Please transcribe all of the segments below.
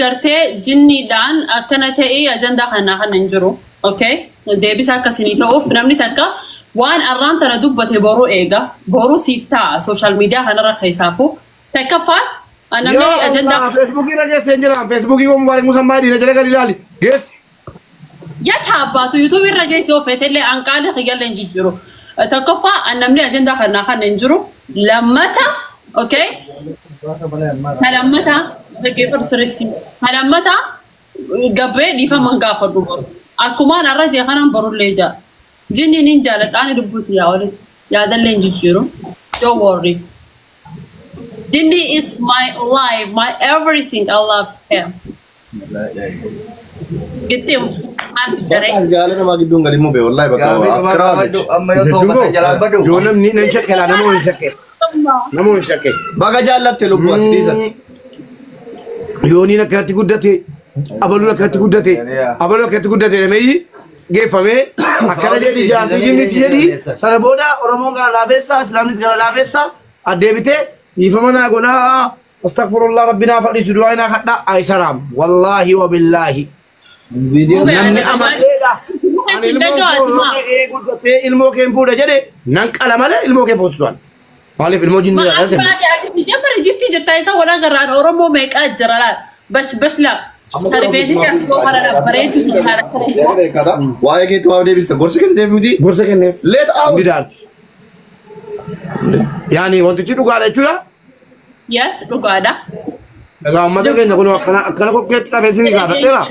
Gartee jinniidhaan akkana ta'ee ajandaa kanaa kan hin jiru. Okay? Deebisa akkasinii ta'uuf namni takka waan arraan tana dubbate boruu eega. Boruu siif ta'a social media kanarra keessaafu. Takkaffaan namni Yaa ajandaa Allah, Feesbuukii irra geesse hin jiran. Feesbuukii kun Mubaarak Musammaa dhiira jala gadi ilaali. Geessi. Yata abbaatu YouTube irra geesse yoo feetellee anqaalee kiyyallee hin jijjiiru. Tokkoffaa namni ajandaa kanaa kan hin jiru. Lammata, okay? Lammata dhaggeeffatu sirriitti. Lammata gabbee dhiifama hin gaafadhu boru. Akkumaan har'a jee kanaan borullee jaa. Jinni nin jaaladha ani lubbuuti yaa walitti. Yaadallee hin jijjiiru. Don't worry. Jinni is my life, my everything. I love him. Gittim. Bakka jaalala namaa gidduun gadi mube wallahi bakka Gaaffii dhumaa afkiraa gaafadhu amma yoo toobatan jalaan badu. Yoo namni nan shakke laa nama hin shakke. Nama hin shakke. Baga jaallatte lubbuu ati dhiisati. Yooniin akkanatti guddate, abaluun akkanatti guddate, abaluun akkanatti guddate jedhamee geeffamee akkana jedhi jaartii jinnitti jedhi sana booda Oromoon gara laafessaa, Islaamnis gara laafessaa addeebitee dhiifama naa godhaa astaghfirullah rabbi naa fadhiisu du'aa naa kadhaa ayisaraam wallaahi wabillaahi. Namni amaneedha. Ani ilmoo koo yoo ka'ee guddatee ilmoo kee hin fuudha jedhe nan qala malee ilmoo kee foosisuan. Maaliif ilmoo jinni dhalate? Jabbar Ijiptii jirta isa wala garaan Oromoo meeqaa jira laal. Bash bash laa. Rifeensi as koo kana bareedu sun kana. Waa'ee keetti waa deebista gorsa kenniteef miti. Gorsa kenneef. Let out. Hundi daarti. Yaani wantichi dhugaadha jechuudha. Yes, dhugaadha. Egaa uummata keenya kun akkana akkana kokkeetti qabee isin gaafadheera.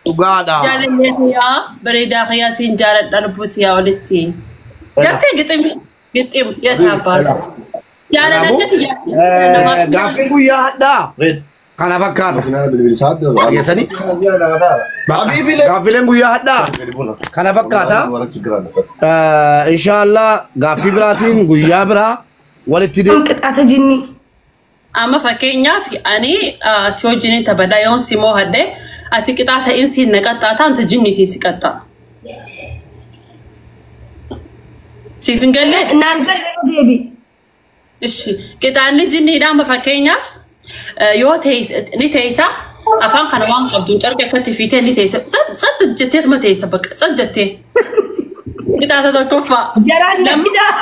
Dhugaadha. Jaalallee yaa bareedaa kiyyaa siin jaaladha lubbuuti yaa walitti. Gartee gixim gixim yaa baasu. Jaalala akkati jaalala. Gaaffiin guyyaa hadhaa kana fakkaata. Dhageessanii? Gaaffileen guyyaa hadhaa kana fakkaata. Inshaallah gaaffii biraatiin guyyaa biraa walitti deemu. Qixaata jinnii. Amma fakkeenyaaf ani si wajjin taphadha yoon si moohadhe ati qixaata insi na qaxxaata anta jinniitiin si qaxxaa. Siif hin galle? Naan galle deebi. Ishi qixaanni jinniidha amma fakkeenyaaf yoo ni teessa afaan kana waan qabduun carqa akkatti fiitee ni teessa tsat jetteetuma teessa bakka tsat jettee. Qixaata tokkoffaa. Jaraan na hidhaa.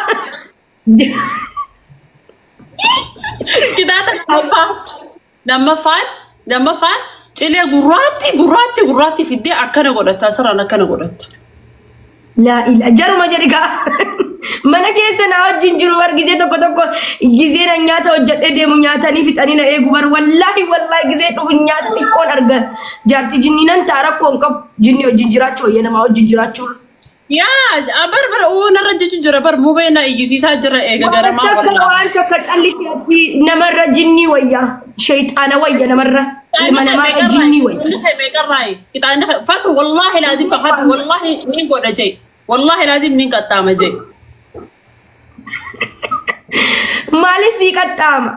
Qixaata lammaffaa. Lammaffaan lammaffaan cilee gurraatti gurraatti gurraatti fiddee akkana godhatta asirraan akkana godhatta. Laa ilaa jaruma jedhi gaa. Mana keessa naa wajjin jiru bar gizee tokko tokko gizee na nyaata hojjedhee deemu nyaatanii fixanii na eegu bar wallaahi wallaahi gizee dhufu nyaata xiqqoon arga. Jaarti jinnii nan ta'a rakkoo hin qabu. Jinnii wajjin jiraachuu wayya namaa wajjin jiraachuu. Yaa bar bar uu narra jechu jira bar mubee na iyyisiisaa jira eega garamaa Waan takka wallaahi. waan takka callisii ati namarra jinnii wayya. Shayxaana wayya namarra. Ilma namaarra jinnii wayya. Qixaanni fatu wallaahi laazim fakkaatu wallaahi nin godha jee wallaahi laazim nin qaxxaama jee. Maaliif sii qaxxaama?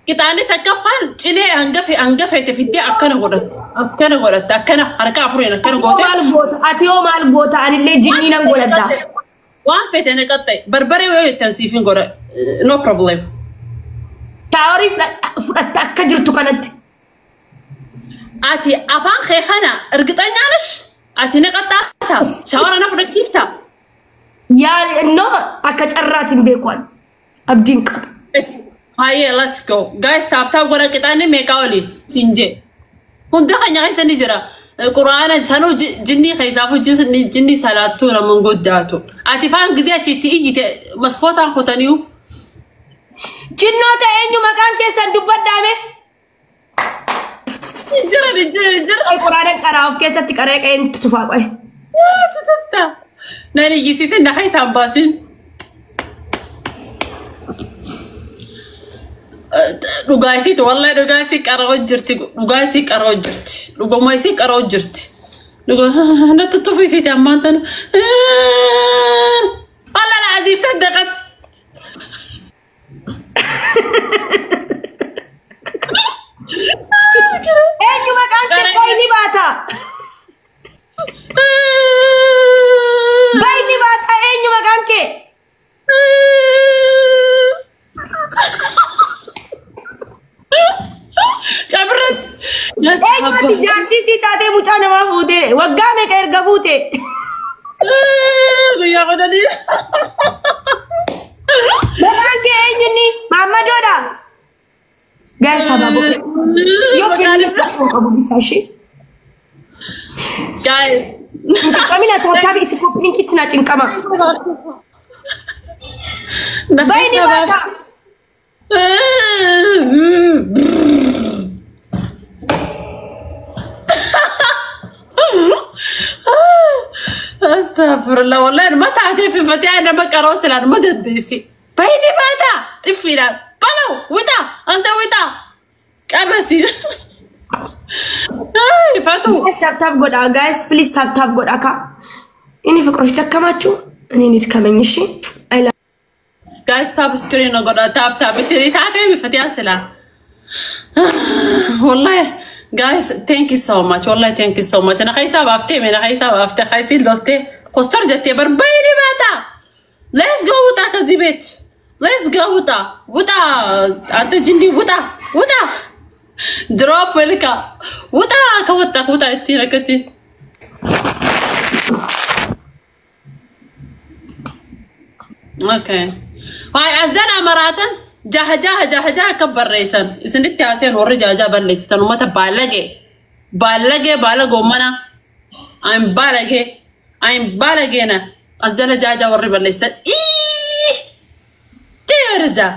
Qixaanni takkaffaan cilee hangafe hangafeete fiddee akkana godhatte akkana godhatte akkana harka afuriin akkana Ati hoo goote. maal goota? Ati hoo maal goota? Anillee jinnii nan godhadha. Waan feete na qaxxae barbaree yoo jettan siif hin godha no problem. Shaaworii fudhatta akka jirtu kanatti. Ati afaan kee kana ergixanyaanis ati na qaxxaata shaawara na fudhachiifta. Yaa no akka carraatiin beeku ani. Abdiin qaba. Hayyee let's go. Guys tap tap godha qixaanni meeqaa olii siin jee. Hunda keenya keessa ni jira. Quraana sanuu jinnii keessaafuu jinnii salaattuu nama guddaatu. Ati faan gizee achitti iyyite maskootaan kutaniyu. Jinnoota eenyu maqaan keessan dubbadhaame? Jira jira jira. Quraana qaraa of keessatti qaree qe'een tufaa qo'e. Tufta. Nan iyyisiisin na keessaan baasin. Dhugaa isiiti wallahi dhugaa isii qaroo jirti dhugaa isii qaroo jirti dhuguma isii qaroo jirti. Dhugaa na tuttufu isiiti ammaan tana. Wallah alaaziif saddaqat. Eenyu maqaan kee bayni baata? Bayni baata eenyu maqaan kee? Qabirratti Eenyutti jaartii sii taatee mucaa namaa fuutee waggaa meeqa erga fuute? Guyyaa 10. Maqaan kee eenyunni? Maammadoodha. Guys, abaaboo. Yoo kennis qabu bifa ishee. Guys. Cinqamina tap isi copy linkitti na cinqama. Bayni baata. Astagfirullah wallahi ma taatee finfatee nama qaroo silaan ma dandeessi. Bayni baata xiffiidhaan balaw wita anta wita qabasi. Fatu. Guys, tap tap godha. Guys, please tap tap godha ka. እኔ ፍቅሮች ደከማችሁ? እኔን ይድከመኝ። እሺ አይላ Guys, tap screen godha, tap tap isin taatee bifatee silaa. Wallahi guys, thank you so much. Wallahi, thank you so much. Na keessaa baaftee mee na keessaa baaftee kaisiin loltee kostar jettee bar bayni baata. Let's go ውጣ ከዚህ ቤት. Let's go ውጣ ውጣ። አንተ ጅኒ ውጣ ውጣ። Drop ልካ ውጣ። ከወጣ ውጣ እቲ ረከቲ Okay. Waay azana maraatan jaha jaha jaha jaha akka barreessan isinitti haaseen warri jaha balleessitan uummata baalagee baalagee baalagoo mana I'm baalagee I'm baalageena azana jaha jaha warri balleessan ii jeerza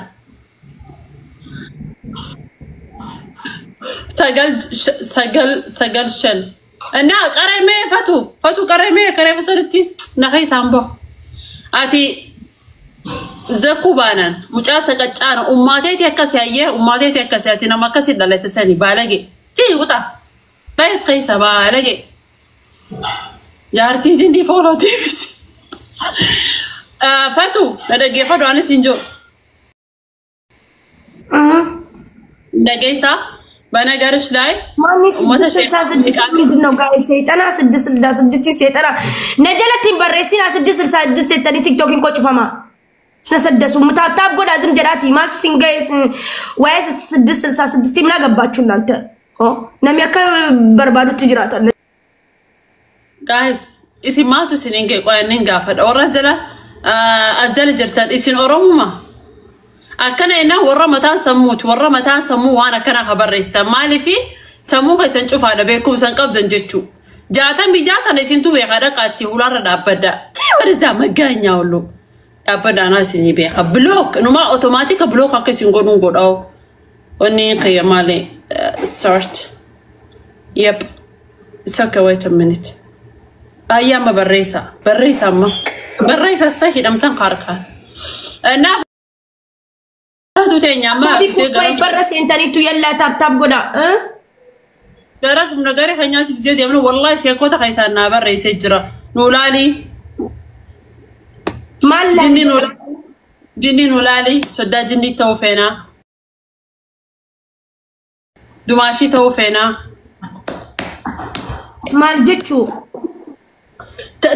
sagal sagal sagal shan እና qaremee fatu fatu qaremee karee fasalitti na keessaan bahu ati zakuu baanaan mucaa saqaccaana ummaateeti akkas hayyee ummaateeti akkas ati nama akkasii dhalate sani baalage jii uxa bayis keessa baalage jaartii jindii fooloo deebisi fatu na dhaggeeffadhu anis hin jiru dhageessaa በነገርሽ ላይ ማን 66 ምንድን ነው guys? ሰይጠና 666 ሰይጠና ነጀለቲን barreessina 666 jettanii TikTokiin koo cufama. ስነሰደሱ tap tap godhaa ዝም jedhaati maaltu sin ga'e waa'ee 666 ምን አገባችሁ እናንተ? Namni akka barbaadutti jiraata. Guys, isin maaltu isin hin ga'e qo'anneen inni gaafadha. Warra as jala jirtan isin Oromuma. Akkana ennaa warra mataan sammuuti warra mataan sammuu waan akkanaa ka barreessitan maaliifi sammuu keessan cufaadha beekumsa hin qabdan jechuu. 66 isintu beekaa dhaqaatti hulaarra dhaabbadda. Tii warra maggaanyaa oolu. Dhaabbadda anaa isinii beeka. Block numaa automatic block akka isin godhuun godha'u. Wanni kiyya maali start. Yep. It's okay, wait a minute. Baay'ee amma barreessa. Barreessa amma. Barreessa isa hidhamtan harkaan. Naaf teenya amma Barra seentaniitu yallaa tap tap godha. Gara humna gara keenyaas gisee deemnu wallahi sheekota keessaan naa barreessee jira. Nu laalii. Maal Jinni nu laalii soddaa jinni ta'uu feenaa. Dumaashii ta'uu feenaa. Maal jechuu?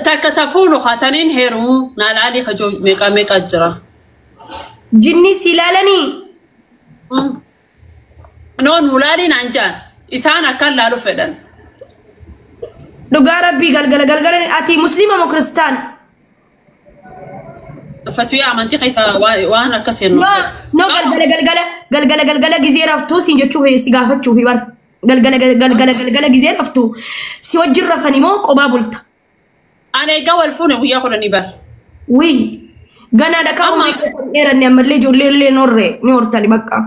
Takka tafuunu hataniin heerumuu naa laalii kajoo meeqaa meeqaa jira. Jinni si ilaalanii? No nu laalii naan jaan isaan akkaan laalu fedhan. Dhugaa rabbii galgala galgala ati musliima moo kiristaana? Fatuyaa amantii keessa waan akkas jennu. No, galgala galgala galgala galgala gizee raftuu siin jechuu si gaafachuufi bara. Galgala galgala galgala gizee raftuu si wajjin rafani moo qophaa bulta? Ani egaa wal fuune guyyaa 10 bara. Wii ganaadha kan umrii keessan dheeranne ammallee ijoollee illee norree ni hortani bakka.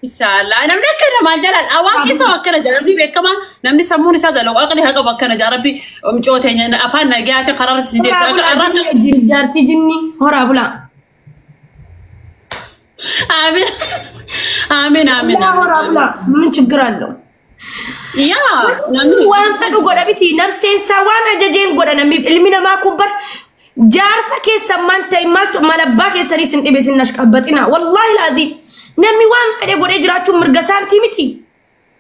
Inshallah namni akkana maal jalaan hawaasni isaa akkana jala namni beekamaa namni sammuun isaa dalagu aqli haa qabu akkana jala rabbi micootee afaan nagaate karaa irratti si deebisa akka arrabni. Jaartii jinni horaa bulaa. Amiin amiin amiin. Horaa bulaa ምን ችግር አለው? Yaa namni waan fedhu godha miti nafseen isaa waan ajajeen godha namni ilmi namaa kun bar jaarsa keessan maan ta'e maaltu malabbaa keessanii sin dhibe sin ashqabbaxina wallaahi laaziim namni waan fedhe godhee jiraachuun mirga isaatii miti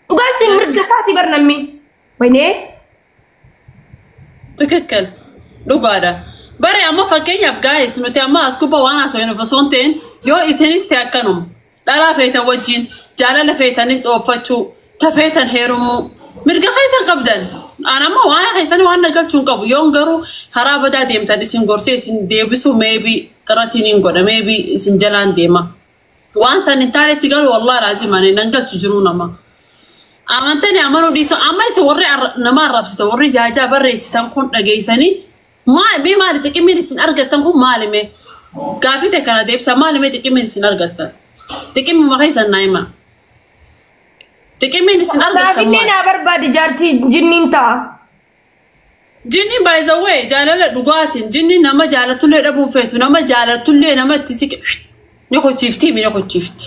dhugaan sin mirga isaati bar namni waynee. ትክክል dhugaadha. Bare amma fakkeenyaaf guys nuti amma as gubbaa waan haasofnu osoo hin ta'in yoo isinis ta'e akkanuma dhalaa feetan wajjin jaalala feetanis ooffachuu Tafeetan heerumuu mirga keessan qabdan. An amma waan keessan waan nagalchuun qabu yoon garuu karaa badaa deemtan isin gorsee isin deebisu maybe xiratiin hin godha maybe isin jalaan deema. Waan san hin taanetti galu wallahi laazim ani nan galchu jiruu nama. Amantanii amanuu dhiisu amma isin warri nama arrabsitan warri jaajaa barreessitan kun dhageessanii mee maali xiqimiin isin argattan kun maali mee? Gaafii ta'e kana deebisa maali mee xiqimiin isin argattan? Xiqimuma keessan naa hima. Xiqimiin isin argattan Naafinne maali? Naa barbaadi jaartii jinniin ta'a. Jinni by the way jaalala dhugaatiin jinni nama jaalatullee dhabuun feetu nama jaalatullee nama itti siqe ni kochiifti ni kochiifti.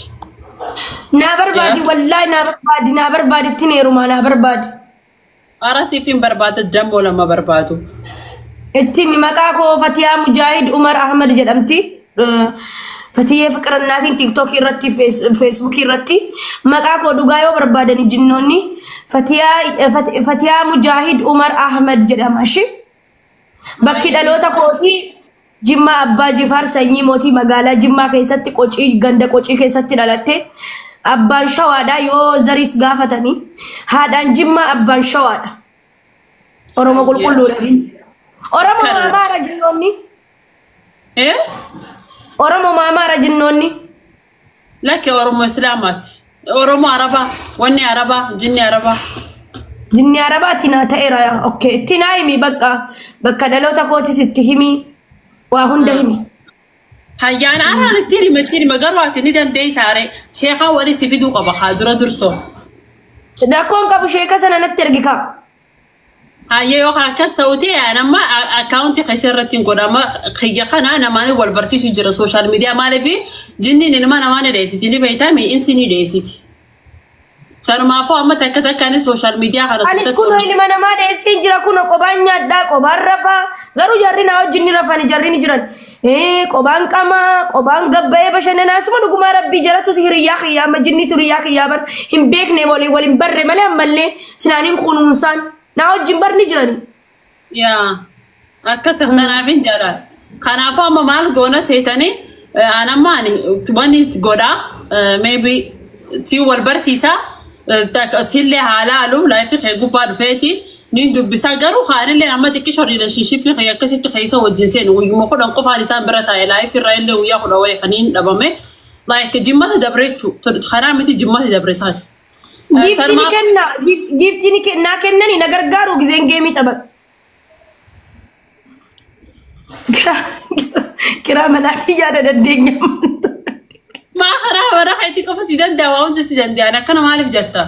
Naa barbaadi, wallaahi naa barbaadi, naa barbaadi, ittiin heerumaa naa barbaadi. Ara siif hin barbaada dammoo lama barbaadu. Ittiin maqaa koo Fatiyaa Mujaahid Umar Ahmad jedhamti. Fatiyee Fiqirannaatiin TikTokii irratti, Facebookii irratti maqaa koo dhugaa yoo barbaadani jinnoonni Fatiyaa Mujaahid Umar Ahmad jedhama. Ishi bakki dhaloota kootii Jimmaa Abbaa Jifaar sanyii mootii magaalaa Jimmaa keessatti Qocii ganda Qocii keessatti dhalatte. Abbaan Shawaadha yoo zariis gaafatanii, haadhaan Jimmaa, abbaan Shawaadha. Oromoo qulqulluudha. Oromoo Amaara jinnoonni. Eh? Oromoo Amaara jinnoonni. Lakki, Oromoo Islaamaati. Oromoo Arabaa. Wanni Arabaa jinni Arabaa. Jinni Arabaati naa ta'eera. Okay. Itti naa himi, bakka bakka dhaloota kootis itti himi. Waa hunda himi. Hayyaan araan itti hime garuu ati ni dandeessaa ree. Sheekaa walii si fiduu qaba haa dura dursoo. Rakkoon qabu, sheeka sana natti ergi kaa. Hayyee, yookaan akkas ta'u ta'e amma akkaawuntii keessa irratti hin godhama kiyya kana namaan wal barsiisu jira social media maaliif jinniin ilma namaa ni dheessiti ni beektaa mi'insi ni dheessiti. Sanumaafuu amma takka takkaanis social media kana. Anis kunoo ilma namaa dheessee jira, kunoo qobaan nyaadhaa, qobaan rafaa, garuu jarri naa wajjin ni rafani, jarri ni jiran. Qobaan qamaa, qobaan gabbayee bashannanaa suma dhugumaa rabbii jaratu hiriyaa kiyyaa, amma jinnitu hiriyaa kiyyaa bar hin beekne, waliin waliin barre malee ammallee sinaaniin kunuunsaan naa wajjin bar ni jirani. Yaa, akkas kanaaf hin jaalladha. Kanaafuu amma maal goona seetanii an amma ani wanni godhaa maybe si wal barsiisaa sillee haa laalu live kee gubbaa dhufeeti ni dubbisaa garuu haanillee amma xiqqishoo relationshipii kee akkasitti keessa wajjin seenu guyyuma 10 qofaan isaan bira taa'e live irra illee guyyaa 10 wayii kaniin dhabame like jimmata dabre jechuu karaa miti jimmata dabre isaati. Giiftii ni kenna, giiftii ni kennaa kennani na gargaaru gizeen geemii taphatu. Kiraa manaa kiyyaa na dandeenya. Maa karaa bara keetii qofa si danda'a, waa hunda si danda'an akkana maaliif jetta?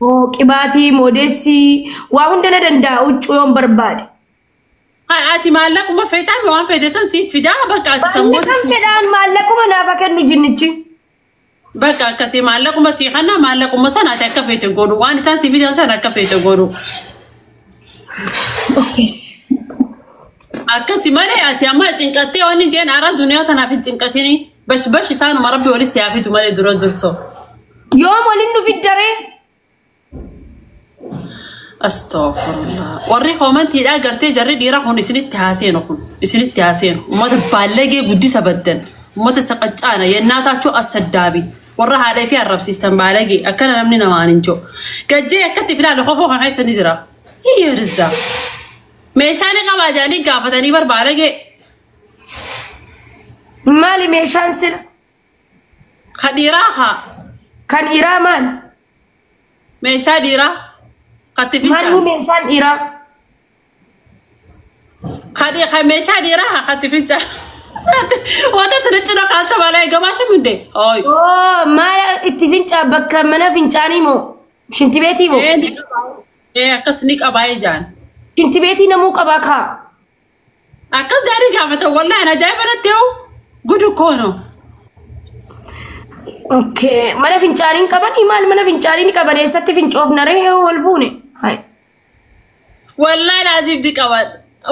Oo, qibaatii, moodeessii, waa hunda na danda'a, huccuu yoon barbaade. Haa, ati maallaquma feetaa waan feete san siif fidaa, bakka ati sammuuti. Maallaqan fedhaan, maallaquma naaf kennu jinnichi. Bakka akkasii maallaquma sii kana maallaquma sana ati akka feete godhu, waan isaan si fidan sana akka feete godhu. Akkasi malee ati amma cinqattee wanni jeen ara duniyaa tanaaf hin cinqatini, bash bash isaanuma rabbi walis haa fidu malee dura dursoo. Yoom waliin nu fiddaree? Astaghfirullah. Warri koomantiidhaa gartee jarri dhiiraa kun isinitti haaseenu, kun isinitti haaseenu. Uummata baallagee guddisa baddan. Uummata saqaccaana yennaataachuu assaddaabi. Warra haadha fi arrabsiistan baalagee akkana namni namaan hin jiru. Gajjee akkatti filaale kofoo kan keessa ni jira. Hiyyoo rizaa. Meeshaa ni qabaa jedhanii gaafatanii bar baalagee. Maali meeshaan sila? Ka dhiiraa haa. Kan dhiiraa maali? Meeshaa dhiiraa. Katti Maali fincaan. meeshaan dhiiraa? Ka meeshaa dhiiraa haa katti fincaan. Wanta tana cina kaalta balaa gabaasha mundee. Ooyi. Oo, maal itti fincaa, bakka mana fincaanii moo? Shinti beetii moo? Ee, akkas ni qabaa ijaan. Shinti beetii namuu qabaa kaa. Akkas jaanii gaafatan, wallaahi ajaa'iba natti hoo gudu koono. Okay. Mana fincaanii hin qabanii maal mana fincaanii ni qaban, eessatti fincoofna ree wal fuune? Hai. Wallaahi laazim bi qaban.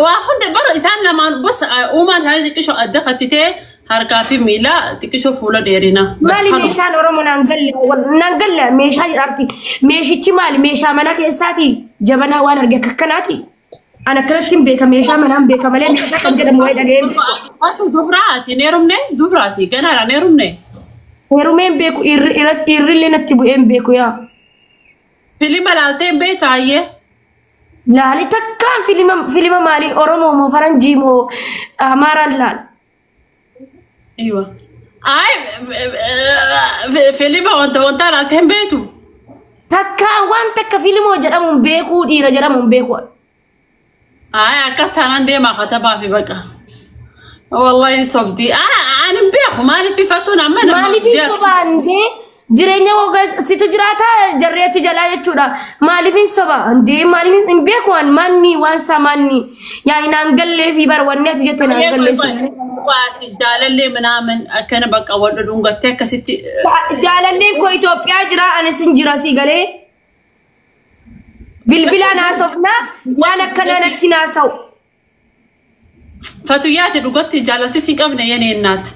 Waa hunda bara isaan lamaan bos uumaan isaanii xiqqishoo adda kattitee harkaa fi miila xiqqishoo fuula dheerina. Maali meeshaan Oromoo naan galle, naan galle meeshaa jedhaarti. Meeshichi maali? Meeshaa mana keessaati? Jabanaa waan arge akka akkanaati. An akkanatti hin beeka, meeshaa manaan beeka malee meeshaa kan jedhamu wayi dhaga'ee hin beeku. Dubraati neerumne, dubraati ganaadha neerumne. Heerumee hin beeku, dhiirri illee natti bu'ee hin beeku yaa. Filima laaltee hin beektu hayyee. Laali takkaan filima maalii Oromoo moo Faranjii moo Amaaraan laal. Iwa. Ay, filima wanta laaltee hin beektu. Takkaan waan takka filimoo jedhamuun beekuu dhiira jedhamuun beekuu. Ay, akkas taanaan deemaa katabaa fi baqa. Wallahi sobdi. Ani hin beeku maaliif ifatuun amma nama. Maaliif sobaan dee jireenya koo situ jiraata jarri achi jalaa jechuudha. Maaliif hin sobaan dee maaliif hin beeku waan maanni waan isaa maanni yaa naan gallee fi bara wanni ati jette naan gallee si. Jaalallee minaamin akkana bakka wal dhudhungattee akkasitti. Jaalalleen koo Itoophiyaa jira anis hin jira sii galee. Bilbilaan haasofnaa waan akkanaa natti naasa'u. Fatuyyaati dhugatti jaalalti si qabne yeneennaat.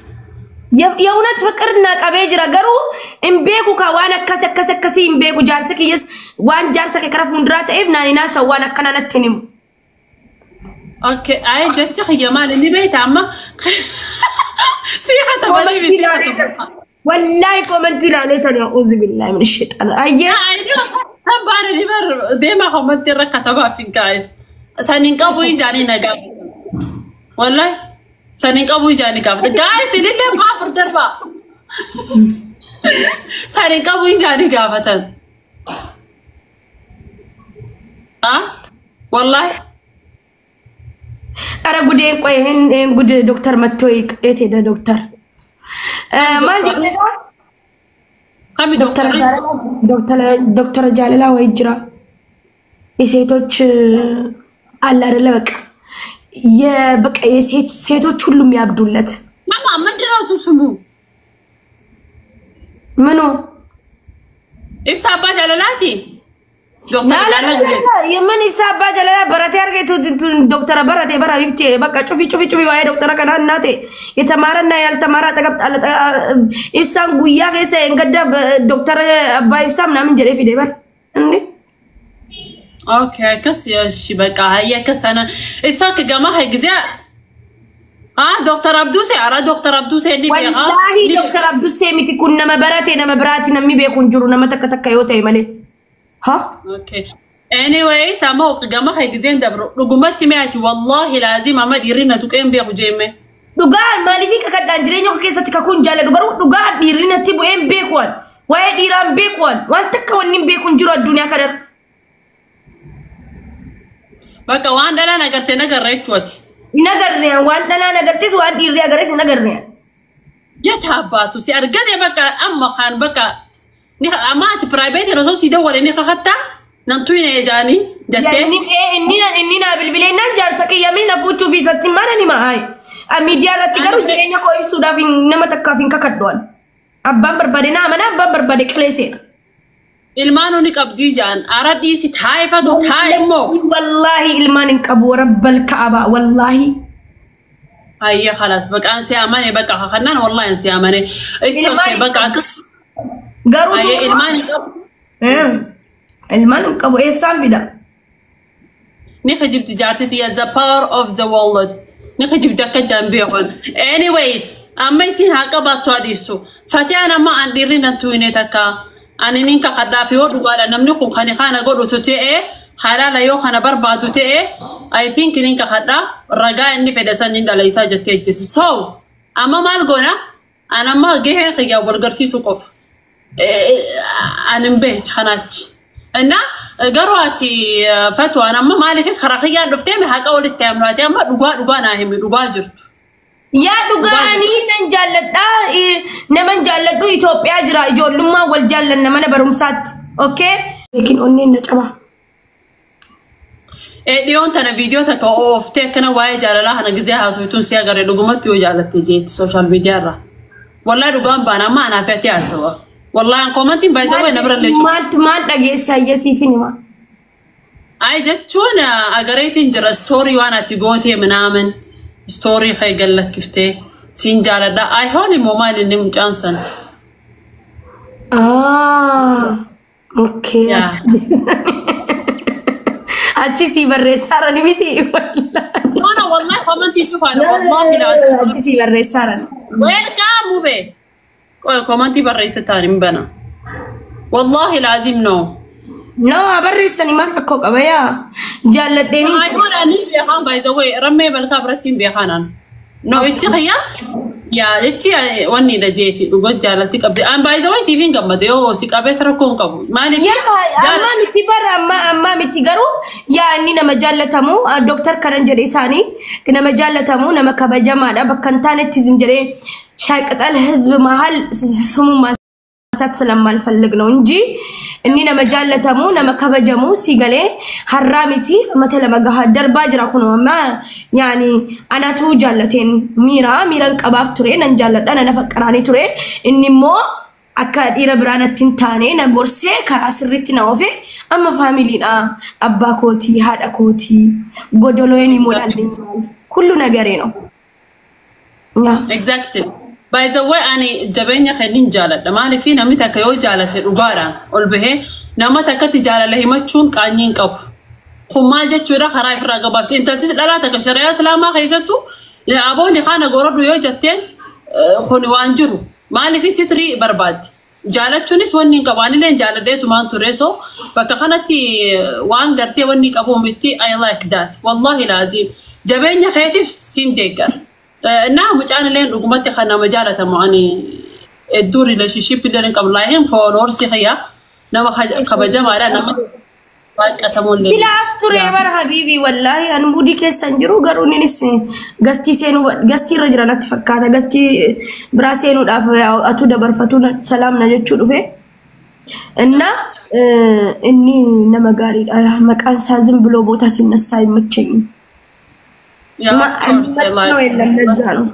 የእውነት ፍቅር እና qabee jira garuu hin beeku ka waan akkas akkas akkasii hin beeku jaarsa kiyyas waan jaarsa kee kara fuulduraa ta'eef naan hin haasa'u waan akkanaa natti hin himu. Okay, ay jecha kiyya maal inni beekta amma sii katabanii fi sii katabanii. Wallaahi koomantii ilaalee tani a'uuzu billaahi min shayxaan. Ayyee. Tabbaan inni bar deemaa koomantii irra katabaa fi gaa'is. Saniin qabu ijaanii nagaa. Wallaahi saniin qabu ijaanii gaafata. Gaa'is ilillee baafur darbaa. Saniin qabu ijaanii gaafatan. Ah wallaahi. ኧረ ጉዴን ቆይ ይሄን ጉድ ዶክተር መጥቶ የት ሄደ ዶክተር? ማን jette isaa? Kami dooktarri? ዶክተር ጃለላ ወይ ጅራ የሴቶች አለ አይደለ በቃ የበቃ ሴቶች ሁሉ የሚያብዱለት ማማ ምንድን ነው እሱ ስሙ? ምኑ Ibsa abbaa jaalalaati? Dooktar Jaalala ጊዜ የምን ኢብሳ አባ ጀለላ በረቴ አርጌቱ ዶክተር በረቴ በራ ቢብቴ በቃ ጩፊ ጩፊ ጩፊ ዋይ ዶክተር ከና እናቴ የተማረና ያልተማረ አጠገብ ኢብሳን ጉያ keessa እንገዳ ዶክተር አባ ኢብሳ ምናምን ጀዴ ፊዴ በር እንዴ ኦኬ akkas እሺ በቃ ሀያ akkas taanaan isa akka gamaa haa ጊዜ ዶክተር አብዱሴ ኧረ ዶክተር አብዱሴ ni beekaa. Wallaahi Dr. Abdusee miti kun nama barate nama biraati namni beeku hin jiru nama takka takka yoo ta'e malee. Ha? Okay. Anyways, amma gama haa giseen dabru dhugumatti mi'aati wallahi laazim amma dhiirri na tuqeen beeku jeemme. Dhugaan maaliif kakadhaan jireenya koo keessatti kakuun jaalladhu garuu dhugaan dhiirri natti bu'een beekuwan waa'ee dhiiraan beekuwan waan takka wanni hin beeku hin jiru addunyaa kanarra. Bakka waan dhalaan agartee nagarra jechuuti. Hin agarreen waan dhalaan agartees waan dhiirri agarrees hin agarreen. Yata abbaatu si argate bakka amma kaan bakka ni amma ati private osoo si dawwale ni kakattaa nan tuyne jaanii jettee. Inni naa bilbileennaan jaarsa kiyya min na fuuchuu fi isatti mana ni ma'aayi. Miidiyaa irratti garuu jireenya koo ibsuudhaaf nama takkaaf hin kakadhu. Abbaan barbaade na amana abbaan barbaade qilee seena. Ilmaan ni qabdii jaan ara dhiisi taa'e fatu taa'e immoo. Wallaahi ilmaan hin qabu rabbal ka'aba wallaahi. Hayya خلاص በቃ አንሲ አማኔ በቃ ከከናን ወላሂ አንሲ አማኔ It's okay በቃ akkas Garuu hayya ilmaan hin qabu. Ilmaan hin qabu eessaan fida? Ni kijibdi jaartiti the power of the world. Ni kijibdi akka jaan beekon. Anyways amma isin haa qabaattu adiisu. Fatiyaan amma an dhiirri nan tuyne takka. Ani nin kakadhaaf yoo dhugaadha namni kun kan kana godhutu ta'e halaala yoo kana barbaadu ta'e I think nin kakadha ragaa inni fedhe san nin dhala isaa jettee jirti. So amma maal goona? An amma gahee kiyyaa wal garsiisu qofa. Ani hin beekne kanaachi. እና garuu ati fatwaan amma maaliif karaa kiyyaan dhuftee haqa walitti himnu ati amma dhugaa dhugaa naa himi dhugaa jirtu. Yaa dhugaa ani nan jaalladha naman jaalladhu Itoophiyaa jira ijoollummaa wal jaallanna mana barumsaatti. Okay? Beekin onneen na cabaa. Dhiyoon tana viidiyoo takka ooftee akkana waa'ee jaalalaa kana gizee haasoftuun si agarre dhugumatti yoo jaalatte jeetti sooshaal miidiyaa irraa. Wallahi dhugaan baana amma anaaf ati haasawa. Wallahi an koomantiin baay'ee wayi na bira illee cufa. Maaltu maal dhageesse hayyasiif hima. Ay jechuun agareetiin jira stoorii waan ati gootee minaamin stoorii kee gallakkiftee siin jaaladha. Ay hoon immoo maal inni mucaan sana. Okay. Yaa. Achi sii barreessaarani miti. No, wallahi koomantii cufaadha. Wallahi laaziim. Achi sii barreessaarani. Welcome mube. Qoy koomantii barreessitaan hin bana. Wallahi laazim no. No, barreessanii maal rakkoo qaba yaa jaalladheeniin Ayyoon ani beekaan by the way rammee balkaa biratti hin beekaan. No ichi xiyyaa yaa jechi wanni dha jeeti dhuga jaalatti qabdi. An by the way siif hin gammade yoo si qabees rakkoo hin qabu. Maaliif? Yaa ammaa miti bara ammaa miti garuu yaa inni nama jaallatamu dooktar kanan jedhe isaanii nama jaallatamu nama kabajamaadha bakka hin taanetti ዝም jedhee ሻይ ቅጠል ህዝብ መሀል ስሙ ማንሳት ስለማልፈልግ ነው እንጂ inni nama jaallatamu nama kabajamu si galee har'aa miti mata lama gahaa darbaa jira kun amma yaani anatu jaallateen miira miiran qabaaf ture nan jaalladha nan faqqaraanii ture inni immoo akka dhiira biraa natti hin taane na gorsee karaa sirriitti na oofe amma faamiliidha abbaa kootii haadha kootii godoloon ይሞላልኛል ሁሉ ነገሬ ነው ያ Exactly. By the way, ani jabeenya kennin jaaladha. Maaliif namni takka yoo jaalate dhugaadhaan ol bahee nama takkatti jaalala himachuun qaanyii hin qabu. Kun maal jechuudha karaa ifirraa gabaabsi. Intalti dhalaa takka shari'aa islaamaa keessattuu aboonni kana gorodhu yoo jetteen kun waan jiru. Maaliif sitrii barbaaddi. Jaalachuunis wanni hin qabu. Anillee jaaladheetumaan ture so bakka kanatti waan gartee wanni qabu miti I like that. Wallahi laazim. Jabeenya keetiif siin deeggara. እና mucaan illee dhugumatti kan nama jaalatamu ani hedduu relationship illee hin qabu laayin followers xiyya nama kabajamaadha nama waaqatamu illee. Silaas ture bara habiibi wallaahi an budii keessa hin jiru garuu innis gastii seenuu gastii irra jira natti fakkaata gastii biraa seenuudhaaf atu dabarfatu salaam na jechuu dhufe. እና inni nama gaariidha maqaan isaa ዝም ብሎ ቦታ ሲነሳ አይመቸኝም። Yeah, of course, I ነው like. የለም ለዛ ነው።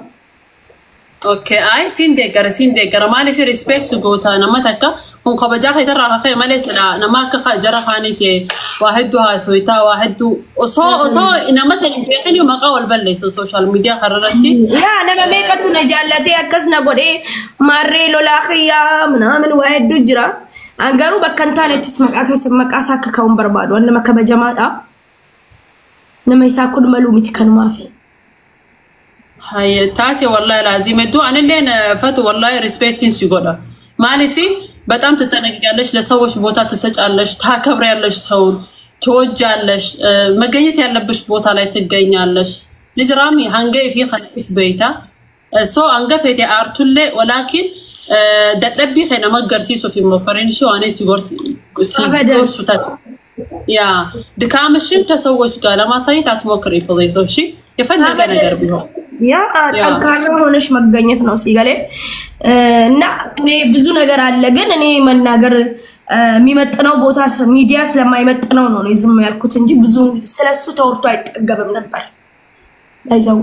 Okay, ay siin deeggara siin deeggara maaliif respect goota nama takka kun kabajaa keetirraa kafee malee sila nama akka jara kaaniiti waa hedduu haasoyitaa waa hedduu osoo nama san hin beekin maqaa wal balleessa social media kanarratti. Yaa nama meeqatu na jaallatee akkas na godhee maarree lolaa kiyyaa ምናምን waa hedduu jira. An garuu bakka hin taanettis maqaa keessa maqaa isaa akka ka'uun barbaadu. An nama kabajamaadha. Nama isaa kun maluu miti kanumaafi. Hayya taate wallahi laazim hedduu anilleen fatu wallahi respectiin si godha. Maaliif በጣም ትጠነቅቂያለሽ፣ ለሰዎች ቦታ ትሰጫለሽ፣ ታከብሪያለሽ፣ ሰውን ትወጃለሽ፣ መገኘት ያለብሽ ቦታ ላይ ትገኛለሽ። ልጅ ራሚ hanga ifii kana if beeyta so hanga feete aartullee walaakin dadhabbii kee nama agarsiisuuf immoo farin ishee waan si አበደን። gorsu taate ያ ድካምሽን ከሰዎች ጋር ለማሳየት አትሞክሪ please። እሺ የፈለገ ነገር ቢሆን ያ ጠንካራ ሆነሽ መገኘት ነው ሲገሌ እና እኔ ብዙ ነገር አለ፣ ግን እኔ መናገር የሚመጥነው ቦታ ሚዲያ ስለማይመጥነው ነው እኔ ዝም ያልኩት እንጂ ብዙ ስለሱ ተወርቶ አይጠገብም ነበር። ባይዘዌ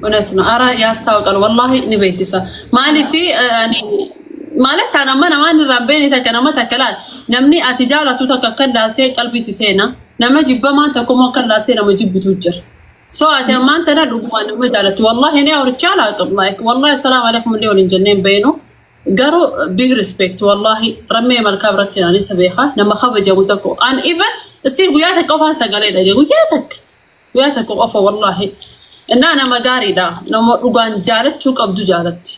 እውነት ነው። ኧረ ያስታውቃል። ወላሂ ni beeksisa. Maaliif ani ማለት ana amma namaan irraa hin beekne takka nama takka laal namni ati jaalatu takka akka laaltee qalbii si seena nama jibbamaan tokko immoo akka laaltee nama jibbitu jira. So ati ammaan tana dhugumaan nama jaalatu wallahi እኔ አውርቼ አላውቅም like wallahi ሰላም አለይኩም illee waliin jennee hin beeknu garuu big respect wallahi rammee malkaa biratti ani isa beeka nama kabajamu tokko an even still guyyaa takka qofaan sagalee dhage guyyaa takka qofa wallahi እና nama gaariidha nama dhugaan jaalachuu qabdu jaalatti.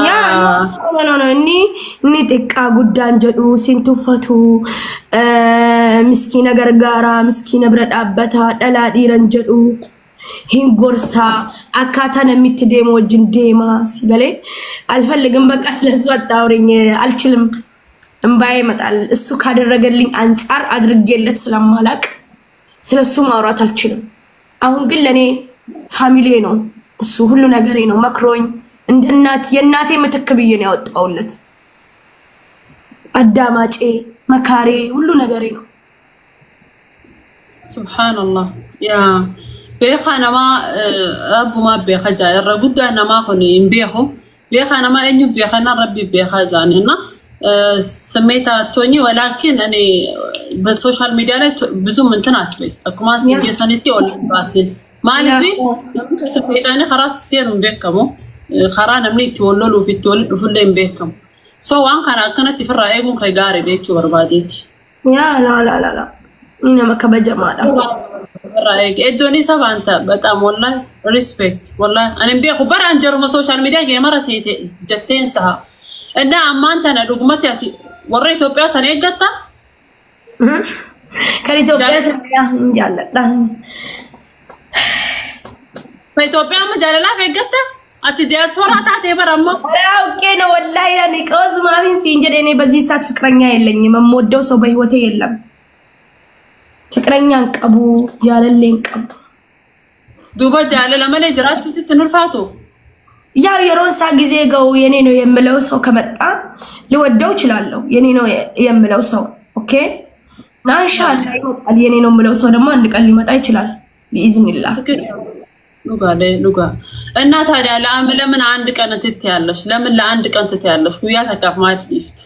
Yaa no no inni xiqqaa guddaan jedhu sin tuffatu miskiina gargaaraa miskiina bira dhaabbata dhalaa dhiiran jedhu hin gorsaa akkaataa namni itti deemu wajjin deema si galee አልፈልግም በቃ ስለሱ አታውሪኝ አልችልም እምባዬ ይመጣል እሱ ካደረገልኝ አንጻር አድርጌለት ስለማላቅ ስለሱ ማውራት አልችልም አሁን ግን ለእኔ family ነው እሱ ሁሉ ነገሬ ነው መክሮኝ እንደ እናት የእናቴ ምትክ ብዬ ነው ያወጣሁለት አዳማጬ መካሬ ሁሉ ነገሬ ነው Subhanallah. Yaa beekaa namaa rabbumaa beeka jaa irra guddaa namaa kun hin beeku. Beekaa namaa eenyu beekanaan rabbi beekaa jaan እና ስሜት አትሆኚ ወላኪን እኔ በ social media ላይ ብዙም እንትን አትበይ akkuma siin geessanitti ol baasin maaliif namni takka seexaanii karaa seenu hin beekamu karaa namni itti wal loluuf itti wal dhufullee hin beekamu so waan kana akkanatti ofirraa eeguun kee gaariidha jechuu barbaadeeti. yaa laa laa laa laa inni nama kabajamaadha. Irraa eegi iddoon isa baanta በጣም wallahi respect wallahi ani hin beeku bara an jaruma social media geemara seete jetteen saha እና ammaan tana dhugumatti ati warra Itoophiyaa sana eeggatta. Kan Itoophiyaa sana hin jaalladha. Itoophiyaa amma jaalalaaf eeggatta? Ati diyaaspooraa taatee bara amma. ኧረ አውቄ ነው ወላሂ እኔ ቀውስ ምናምን ሲን ጀደ እኔ በዚህ ሰዓት ፍቅረኛ የለኝም። የምወደው ሰው በህይወቴ የለም። ፍቅረኛን ቀቡ ጃለሌን ቀቡ Duuba jaalala malee jiraachuu sitti hin ulfaatu. ያው የሮንሳ ጊዜ ገው የኔ ነው የምለው ሰው ከመጣ ልወደው እችላለሁ። የኔ ነው የምለው ሰው ኦኬ እና ኢንሻአላህ ይመጣል። የኔ ነው የምለው ሰው ደግሞ አንድ ቀን ሊመጣ ይችላል ቢኢዝኒላህ። Dhugaalee dhugaa. እና ታዲያ ለምን አንድ ቀን ትትያለሽ? ለምን ለአንድ ቀን ትትያለሽ? ጉያ ተካፍ ማይፍ ሊፍት